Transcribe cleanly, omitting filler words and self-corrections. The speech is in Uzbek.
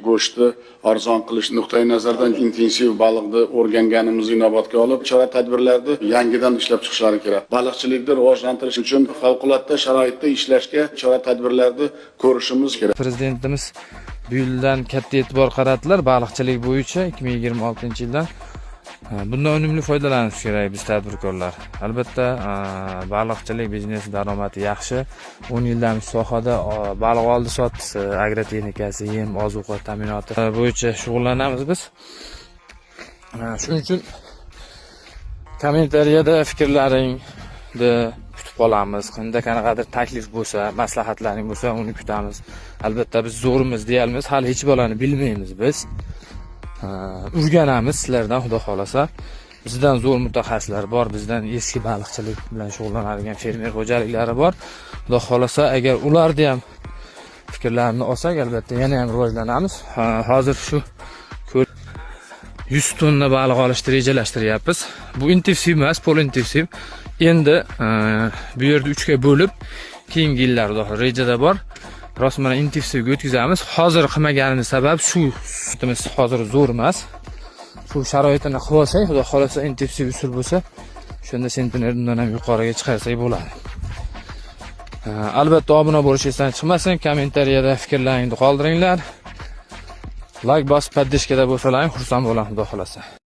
Go'shtni arzon qilish nuqtai nazaridan intensiv baliqni o'rganganimizni inobatga olib, chora tadbirlarni yangidan ishlab chiqishlari kerak. Baliqchilikni rivojlantirish uchun favqulodda sharoitda ishlashga chora tadbirlarni ko'rishimiz kerak. Prezidentimiz bu yildan katta e'tibor qaratdilar baliqchilik bo'yicha, 2026 yildan. Bundan unumli foydalanish kerak biz, tadbirkorlar. Albatta, baliqchilik biznesi daromadi yaxshi. 10 yildan shu sohada baliq oldi sotdisi, agrotexnikasi, yem, ozuqa ta'minoti bo'yicha shug'ullanamiz biz. Shuning uchun kommentariyada fikrlaringni kutib qolamiz. Qanday, qanaqadir taklif bo'lsa, maslahatlaring bo'lsa, uni kutamiz. Albatta, biz zo'rimiz deyolmaymiz, hali hech bolani bilmaymiz biz. O'rganamiz sizlardan, xudo xohlasa. Bizdan zo'r mutaxassislar bor, bizdan eski baliqchilik bilan shug'ullanadigan fermer xo'jaliklari bor. Xudo xohlasa, agar ularni ham fikrlarini olsak, albatta, yana ham rivojlanamiz. Hozir shu ko'l 100 tonna baliq olishni rejalashtiryapmiz. Bu intensiv emas, poluintensiv. Endi bu yerda uchga bo'lib, keyingi yillarda rejada bor. Rost, mana intensivga o'tkazamiz. Hozir qilmaganimiz sabab suv sutimiz hozir zo'r emas. Suv sharoitini qilib olsak, xudo xohlasa, intensiv usul bo'lsa, shunda sentner undan ham yuqoriga chiqarsak bo'ladi. Albatta, obuna bo'lish esdan chiqmasin, kommentariyada fikrlaringni qoldiringlar. Layk bosib, поддержка da bo'lsalaring, xursand bo'laman, xudo xohlasa.